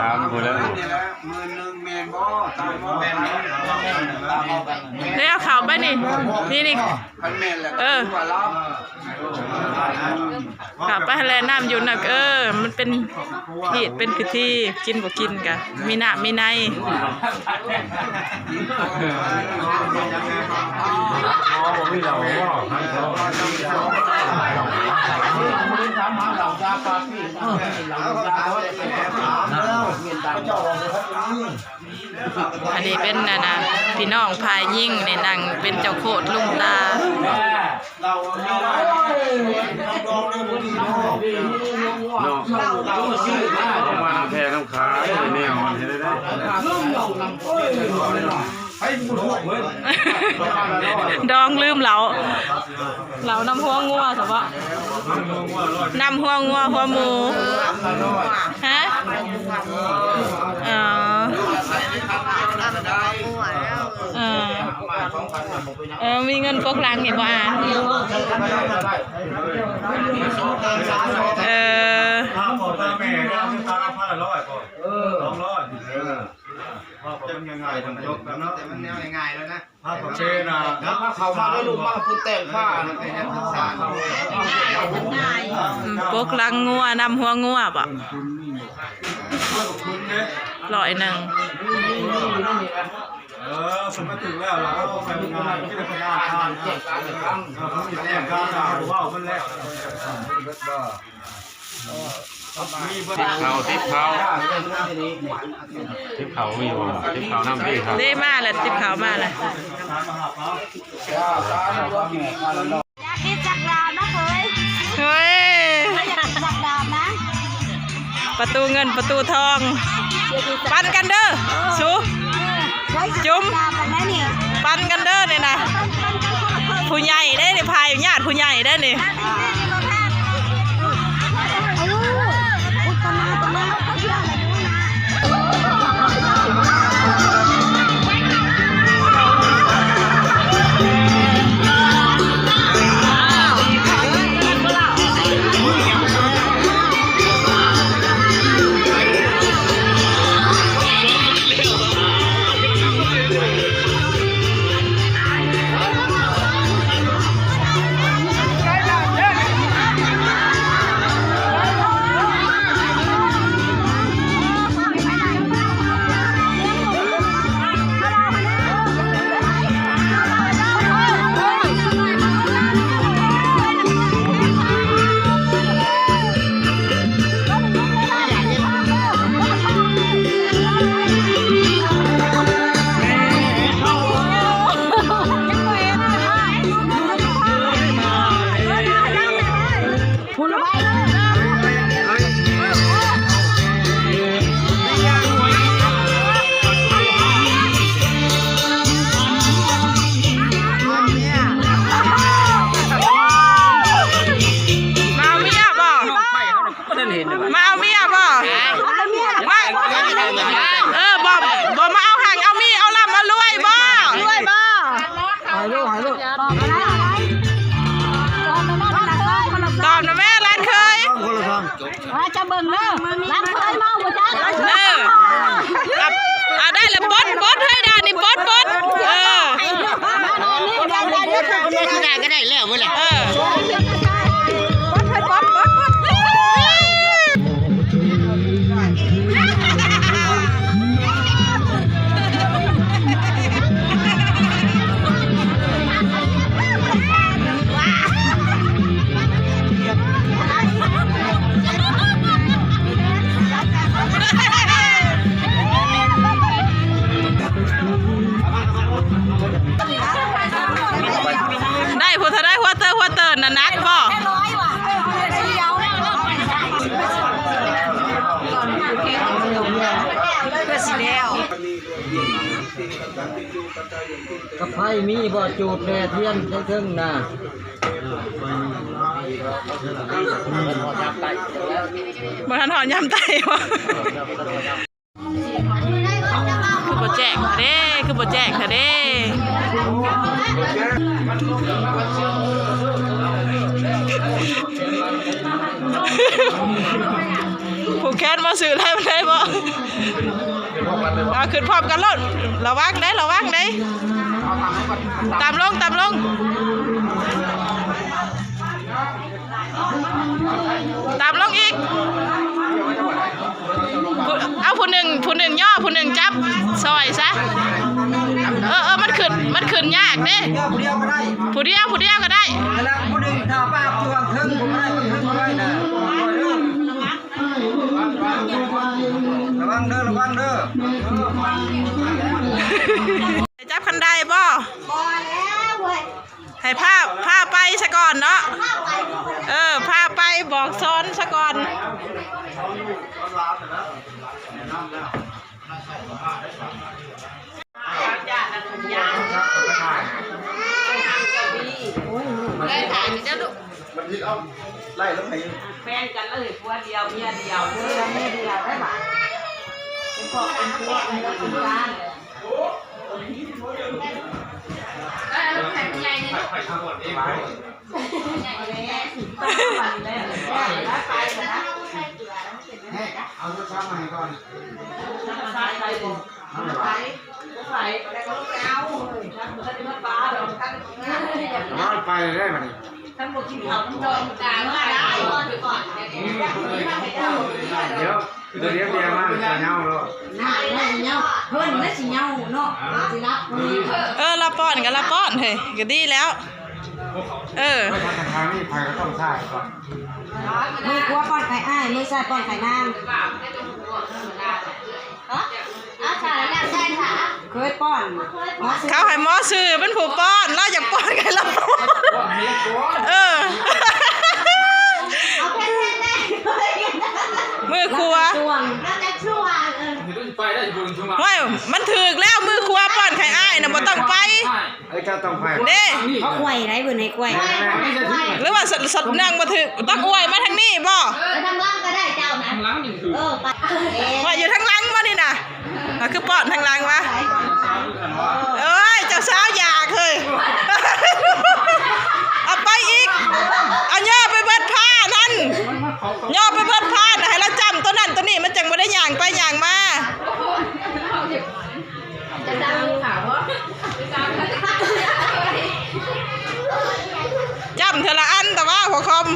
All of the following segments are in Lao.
ຕາມຜູ້ແລ້ວ ມື້ໜຶ່ງແມ່ນບໍ່? ຕາມບໍ່ແມ່ນ ແລ້ວເຂົ້າໄປນີ້ ນີ້ ນີ້ ຄັນແມ່ນແລ້ວ ເອີ ເຂົ້າໄປແລ້ວ ນ້ຳຢູ່ນຳ ເອີ ມັນເປັນ ຮີດເປັນພິທີ ກິນບໍ່ກິນກະມີນ້ຳມີໃນ. ອັນນີ້ເປັນ ອັນນ່າ ພີ່ນ້ອງຝ່າຍຍິງນີ້ ນັ່ງເປັນເຈົ້າໂຄດລຸງຕາ. ເນາະ ອອກມານຳແພນຳຂາຍແນວມັນເຮັດໄດ້. ດອງລືມເຫຼົ້າ ເຫຼົ້ານຳຫົວງົວຊະເບາະ ນຳຫົວງົວ ຫົວໝູ ຮະ? ອໍ ເອີ ເອີ ມີເງິນປົກຫຼັງນີ້ບໍ່ອາ? ເອີ ເອີ ເວົ້າກັບມັນງ່າຍໆ ມັນຈົບແລ້ວເນາະ ແຕ່ມັນແນວງ່າຍໆແລ້ວນະ ພາກປະເພນາ ເຂົ້າມາແລ້ວລູກມາປຸງແຕ່ງຜ້າ ອືມ ປົກຫຼັງງົວ ນຳຫົວງົວເບາະ ຮ້ອຍໜຶ່ງ. ເອີ ເພິ່ນມາເຖິງແລ້ວລະ ເອົາໄປງານ ກິນໄປງານທານ ເອີ ເພິ່ນມີແຈ້ງການລາວ ເວົ້າເພິ່ນແລ້ວ ຕິບເຂົ້າ ຕິບເຂົ້າ ຕິບເຂົ້າມີບໍ່? ຕິບເຂົ້ານຳຕິເຂົ້າ ເດ້ ມາແລ້ວ ຕິບເຂົ້າມາແລ້ວ. ຢາກກິນຈັກດາບນະເຂີຍ ເຮີ້ຍ ຢາກກິນຈັກດາບນະ ປະຕູເງິນປະຕູທອງ ປັນກັນເດີ ເອີ ສູ ເອີ ຈຸ້ມ ຈັກດາບບັກໃດນີ້ ປັນກັນເດີນີ້ນະ ຜູ້ໃຫຍ່ເດ້ນີ້ ພາຍຍາດຜູ້ໃຫຍ່ເດ້ນີ້. ເອີ ບໍ່ ບໍ່ມາເອົາຮັ່ງເອົາມີ ເອົາລ່ຳເອົາລວຍບໍ່? ລວຍບໍ່? ໃຫ້ໂລດ ໃຫ້ໂລດ. ຕອບນະແມ່ ຫຼານເຂີຍ. ຄົນລະຊອງ. ວ່າຈະເບິ່ງເດີ ລັກເຄີຍເມົາບໍ່ຈັກ. ເອີ ອາ ໄດ້ລະ ປົດ ປົດ ເຮີ້ຍ ດານີ້ ປົດ ປົດ. ເອີ ໄດ້ກໍໄດ້ແລ້ວເວີ້ຍລະ. ເອີ ປົດ ເຮີ້ຍ ປົດ ປົດ ປົດ. ໄດ້ຜູ້ເທົ່າໃດ ຫົວເຕີ ຫົວເຕີນະ ໜັກບໍ່? ເພື່ອຊິແລ້ວ. ກັບໄຟມີບໍ່? ຈູດແດ່ທຽນເທິງໆນະ. ບໍ່ທັນຮອດຍາມໄຕ້ບໍ່? ຄືບໍ່ແຈ້ງແທ້ເດ້ ຄືບໍ່ແຈ້ງແທ້ເດ້. ຜູກແຂນບໍ່? ຊື້ໄດ້ບໍ່? ເອົາຂຶ້ນພ້ອມກັນໂລດ. ລະວັງເດ້ ລະວັງເດ້. ຕາມລົງ ຕາມລົງ. ຕາມລົງອີກ. ຜູ້ ເອົາຜູ້ໜຶ່ງ ຜູ້ໜຶ່ງຍໍ ຜູ້ໜຶ່ງຈັບຊ່ອຍຊະ. ເອີ ເອີ ມັນຂຶ້ນ ມັນຂຶ້ນຍາກເດ້. ຜູ້ດຽວ ຜູ້ດຽວກໍໄດ້ ຜູ້ດຽວ ຜູ້ດຽວກໍໄດ້. ກຳລັງຜູ້ໜຶ່ງຖ້າປາບຢູ່ເທິງ ຜູ້ກໍໄດ້ ເທິງກໍໄດ້ນະ. ລະວັງເດີ ລະວັງເດີ. ຈັບຄັນໄດບໍ່? ບໍ່ແລ້ວເວີ້ຍ. ໃຫ້ພາ ພາໄປຊະກ່ອນເນາະ. ເອີ ພາໄປບອກສອນຊະກ່ອນ. ແຟນກັນເລີຍ ຜົວດຽວເມຍດຽວ ເອີ ເມຍດຽວໄດ້ບາດ. ເປັນຄອບເປັນຄົວ ເປັນເຮືອນເປັນຊານ. ມາໄປໄດ້ບັດນີ້. ຄັນບໍ່ກິນເຂົ້ານຳດອງກາງມາໄດ້. ດຽວ ດຽວເບຍມາຈະເຫງົາໂລດ. ນາຍວ່າຊິເຫງົາ ເພິ່ນລະຊິເຫງົາເນາະ ຊິລັບ. ເອີ ລະປ້ອນກໍລະປ້ອນເຮີ້ຍ ກໍດີແລ້ວ. ເອີ ທາງນີ້ໃຜກໍຕ້ອງຊ້າກ່ອນ. ມືຂວາປ້ອນໄຂ່ອ້າຍ ມືຊ້າຍປ້ອນໄຂ່ນາງ. ເອີ ເອົາສາລະຍາໃສ່ສາ ເຄີຍປ້ອນ ເຂົາໃຫ້ໝໍຊື່ເປັນຜູ້ປ້ອນ ລາວຢາກປ້ອນໃຫ້ລາວປ້ອນ. ເອີ ເອົາເພັດແທ້ໆ ມືຂວາ ລາວຈະຊ່ວງ ລາວຈະຊ່ວງ ເອີ ໄປໄດ້ຢູ່ ໂອ້ຍ ມັນຖືກແລ້ວ ມືຂວາປ້ອນໄຂ່ອ້າຍນະ ບໍ່ຕ້ອງໄປ. ເອີ ເຈົ້າຕ້ອງໄປເດ້ ເຂົາອວຍໄດ໋ ເພິ່ນໃຫ້ອວຍ ຫຼືວ່າສະ ສະ ນັ່ງບໍ່ຖືກ ຕ້ອງອວຍມາທາງນີ້ບໍ່? ເອີ ທາງຫຼັງກໍໄດ້ເຈົ້ານະ ເອີ ໄປ ວ່າຢູ່ທາງຫຼັງບໍ່ນີ້ນະ? ອ່າ ຄືປ້ອນທາງຫຼັງວະ? ເອີຍ ເຈົ້າສາວຢາກເຮີ້ຍ ເອົາໄປອີກ ເອົາຍໍໄປເບິດຜ້ານັ້ນ ຍໍໄປເບິດຜ້ານະ ໃຫ້ລາວຈ້ຳໂຕນັ້ນໂຕນີ້ ມັນຈັ່ງບໍ່ໄດ້ຍ່າງໄປຍ່າງມາ. ຈ້ຳເທື່ອລະອັນ ແຕ່ວ່າຫົວຄອມ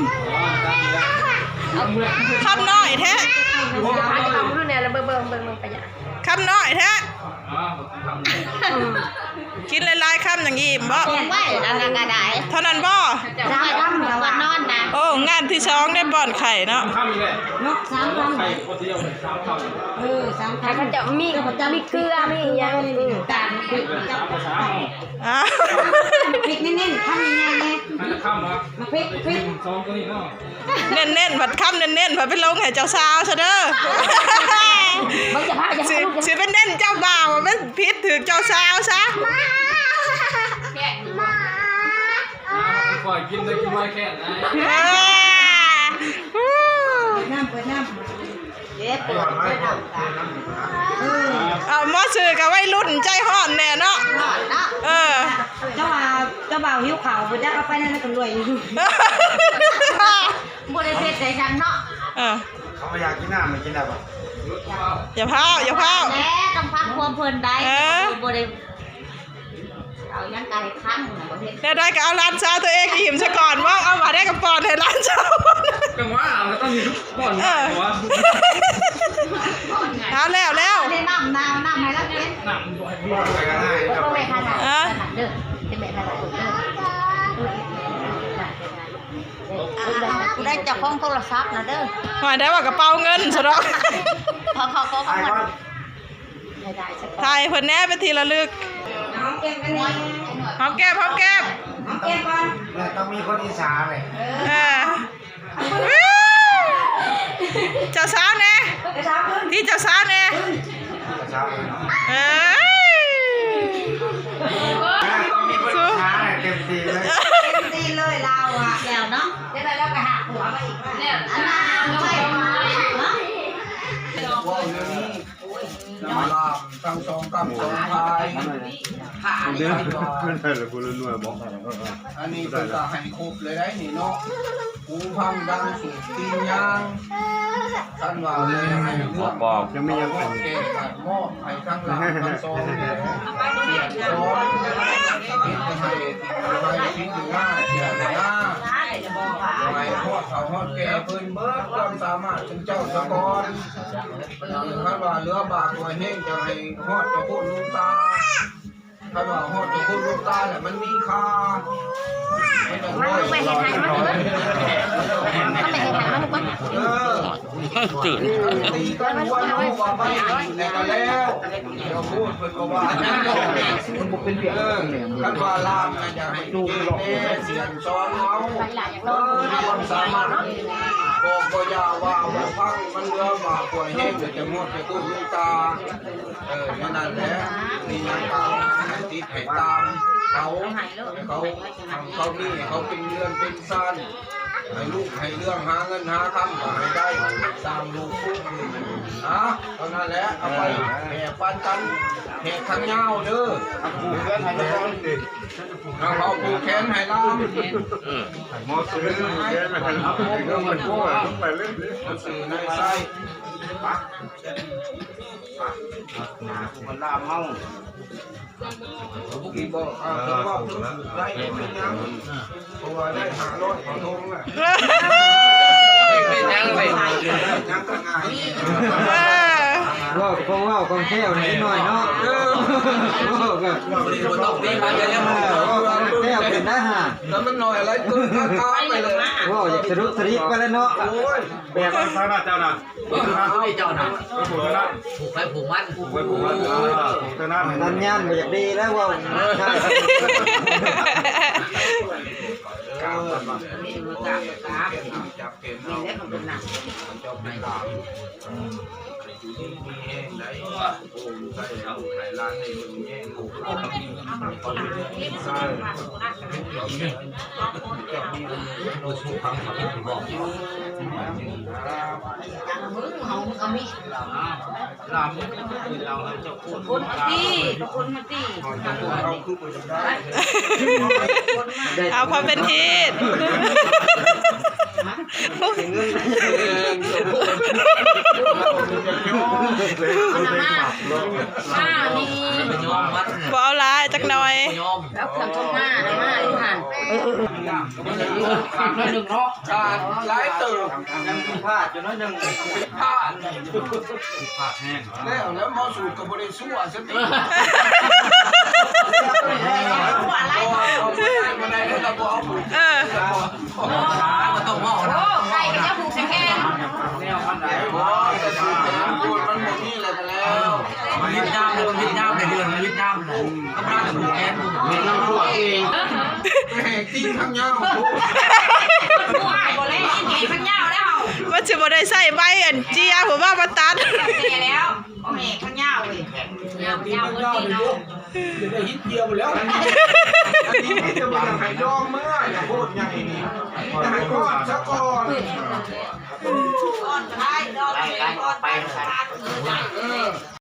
ຄຳນ້ອຍແທ້ ຄຳນ້ອຍແທ້ ກິນຫຼາຍໆຄຳຈັ່ງອີ່ມບໍ? ໂອ້ຍ ອັນນັ້ນກໍໄດ້ ເທົ່ານັ້ນບໍ? ສາມຄຳ ແລ້ວວ່ານອນນະ. ໂອ້ ງານທີສອງໄດ້ປ້ອນໄຂ່ເນາະ ເນາະ ສາມຄຳ ເອີ ສາມຄຳ ເຂົາເຈົ້າມີ ມີເກືອ ມີຫຍັງ ຕາມ ອ້າວ ພິກເນັ້ນໆ ຄຳໃຫຍ່ໆ ແນ່ ມາພິກ ພິກ ສອງຕົວນີ້ເນາະ ເນັ້ນໆ ພັດຄຳເນັ້ນໆ ພັດໄປລົງໃຫ້ເຈົ້າສາວຊະເດີ ຊິ ຊິໄປເນັ້ນເຈົ້າບ່າວ ມັນຜິດຖືກເຈົ້າສາວຊະ. ຂ້ອຍກິນໄດ້ກິນໄວແຄ່ນໄດ້ ເອີ ເປີດນ້ຳ ເປີດນ້ຳ. ເອົາ ໝໍຊື່ກໍໄວລຸ້ນໃຈຮ້ອນແດ່ເນາະ. ເອີ ເຈົ້າວ່າ ເຈົ້າບ່າວຫິວເຂົ້າບໍ່ຈັກ ເອົາໄປນັ້ນກໍລວຍ. ບໍ່ໄດ້ເຮັດໃດຫຍັງເນາະ. ເອີ ເຂົາບໍ່ຢາກກິນນ້ຳ ມັນກິນໄດ້ບໍ່? ຢ່າພ້າວ ຢ່າພ້າວ ແນ່ ຕ້ອງຟັງຄວາມເພິ່ນໄດ້. ເອີ ບໍ່ໄດ້ ເອົາຫຍັງກະໃຫ້ຄັງນະ ບໍ່ເຮັດ ແນວໃດກໍເອົາຫຼານສາວຕົວເອງອີ່ມຊະກ່ອນ. ເວົ້າ ເອົາບາດໃດກໍປ້ອນໃຫ້ຫຼານສາວ. ຈັງຫວະເອົາ ກໍຕ້ອງມີປ້ອນ. ເອີ ເອົາແລ້ວ ແລ້ວ ໄດ້ນ້ຳ ນ້ຳ ນ້ຳໃຫ້ລາວກິນ. ນ້ຳບໍ່ໃຫ້ກິນ. ເອີ ເດີ ເປັນແມ່ນະ ເດີ ຜູ້ໃດເຈົ້າຂອງໂທລະສັບນະເດີ. ວ່າໄດ້ວ່າກະເປົາເງິນຊະດອກ. ຂໍ ຂໍ ຂໍ ຂໍເງິນ. ຖ່າຍເພິ່ນແດ່ເປັນທີ່ລະລຶກ. ຫອມແກ້ມ ຫອມແກ້ມ ຫອມແກ້ມ ຫອມແກ້ມກ່ອນ. ແມ່ຕ້ອງມີຄົນອິດສາເລີຍ. ເອີ ເຈົ້າສາວແດ່ ທີ່ເຈົ້າສາວແດ່. ເອີຍ ແມ່ຕ້ອງມີຄົນອິດສາເລີຍ ເຕັມທີ່ເລີຍ ເຕັມທີ່ເລີຍລາວອະ. ແລ້ວເນາະ ຈັກໜ່ອຍລາວກໍຫາຜົວມາອີກ. ອັນນັ້ນ ເວົ້າເລື່ອງນີ້ ລາມທັງສອງກ້ຳສອງພາຍ ອັນນີ້ເພິ່ນກໍໃຫ້ຄົບເລີຍໄດ໋ນີ້ເນາະ. ຫູຟັງດັງ ສູບຕີນຍາງ ຄັນວ່າແມ່ໃຫ້ເລື່ອງ ຈະມີຫຍັງ ແກ້ກັນມອບໃຫ້ທັງລາມທັງສອງແດ່ ສຽງສອນ ເຮັດໃຫ້ ໃຫ້ສິນໃຫ້ໜ້າ ເສຍໜ້າ ໃຫ້ຮອດເຖົ້າຮອດແກ່ເພິ່ນເບິດຄວາມສາມາດ ເຈົ້າສະກ່ອນ. ເອີ ຄັນວ່າເຫຼືອບາກເຫຼືອແຮງ ຈະໃຫ້ຮອດເຈົ້າຄຸນຫຼວງຕາ. ຄັນວ່າຮອດເຈົ້າຄຸນຫຼວງຕາແລ້ວ ມັນມີຄ່າ ມັນຕ້ອງໄດ້ ມາລູກໄປເຮັດໃຫ້ ມາລູກໄປ ເອີ ຕື່ນ ຕີກັນຫົວໂນວ່າໄປແລ້ວກໍແລ້ວ ເຈົ້າພູດເພິ່ນກໍວ່າ ເອີ ຄັນວ່າລາມນະ ຢ່າໃຫ້ເກເລ ສຽງສອນເຮົາ ເອີ ຄວາມສາມາດ ບອກບໍ່ຢ່າວ່າບໍ່ຟັງ ມັນເຫຼືອວ່າປ່ວຍແຮງ ແຕ່ຈະໝົດຈະກຸ້ມຕາ ເອີ ແນວນັ້ນແຫຼະ ມີຫຍັງກໍໃຫ້ຕິດໃຫ້ຕາມເຂົາ ໃຫ້ເຂົາ ເຂົາມີ ໃຫ້ເຂົາເປັນເຮືອນເປັນຊານ ໃຫ້ລຸກໃຫ້ເຮືອງ ຫາເງິນຫາຄຳກໍໃຫ້ໄດ້ ຕາມລູກຜູ້ນະ ເທົ່ານັ້ນແຫຼະ ເອົາໄປແຜ່ປັນກັນ ແຂກທາງຍາວເດີ ເອົາຜູ້ແຂນໃຫ້ລາມ ເອີ ໝໍຊື່ໃຫ້ລາມ ໝໍຊື່ນາຍໄຊ ປະ ປະ ມັນລາມເຮົາ ບໍ່ ເອີ ເວົ້າໄດ້ເປັນຫຍັງ ເພາະວ່າໄດ້ຫ້າຮ້ອຍກວ່າຖົງແລ້ວ ເປັນຫຍັງເລີຍ ຍັງກໍງ່າຍ ເອີ ເວົ້າ ເວົ້າຂອງແທ້ໜ້ອຍເນາະ ເອີ ເວົ້າກໍບໍ່ຕ້ອງເປັນ ເອີ ເວົ້າຂອງແທ້ເປັນໄດ້ຫາ ແຕ່ມັນໜ້ອຍຫຼາຍເກີນຄາດໄປເລີຍ ເວົ້າຢາກສະດຸດສະດິກໄປແລ້ວເນາະ ໂອ້ຍ ແບບ ເຈົ້ານະ ເຈົ້ານະ ເຈົ້ານະ ຜູກໄປຜູກມັນ ຜູກໄປຜູກມັນ ເອີ ເທົ່ານັ້ນ ສັນຍານບໍ່ຢາກດີແລ້ວເວົ້າ ເອີ ກາບ ກາບ ກາບ ຈັບແຂນເຮົາ ເຈົ້າໄປຕາມ ຢູ່ດີມີແຮງໄດ໋ ໂອ້ ໃສ່ເອົາໃຫ້ຫຼານໃຫ້ເບິ່ງແຍງ ເຂົາເປັນຊາຍ ເຈົ້າມີບຸນ ບໍ່ສຸກ ຟັງ ຄິດ ບອກ ລາມ ລາມ ເຈົ້າຄົນ ຄົນມາຕີ ຄົນມາຕີ ເອົາຄວາມເປັນຮີດ ບໍ່ເອົາຫຼາຍຈັກໜ້ອຍ ເອົາເຄື່ອງສົມມາມາຢູ່ຫັ້ນ ໜ້ອຍໜຶ່ງເນາະ ຫຼາຍເຕີບ ຍັງຜິດພາດຢູ່ໜ້ອຍໜຶ່ງ ຜິດພາດ ຜິດພາດແຮງ ແລ້ວ ແລ້ວໝໍສູດກໍບໍ່ໄດ້ ເອີ ໂອ້ ໄກ່ກໍຈະຜູກໃສ່ແຂນ ມັນບໍ່ມີແລ້ວ ມັນວິດຍາມ ມັນວິດຍາມ ໄດ້ເດືອນມັນວິດຍາມ ກໍມາແຕ່ຜູກແຂນ ແຂນຕົວເອງ ແຂນຕີນທາງຍາວ ບໍ່ແລ້ວ ແຂນທາງຍາວແລ້ວ ມັນຊິບໍ່ໄດ້ໃຊ້ໃບອັນເຈຍ ຜູ້ວ່າມາຕັດ ແຕ່ແລ້ວ ບໍ່ແມ່ນຂະຫຍ້າວເວີຍ ຍາວ ຍາວເບິດເລີຍເນາະ ຈະໄດ້ຫີນເຈຍໝົດແລ້ວ ອັນນີ້ມີແຕ່ບໍ່ຢາກໃຫ້ດອງເມືອ ຢ່າໂພດໃຫຍ່ນີ້ ຢາກໃຫ້ກ່ອນຊະກ່ອນ ກ່ອນກໍໄດ້ ດ ໄລ່ໄລ່ອອກໄປວ່າຊັ້ນ. ເອີ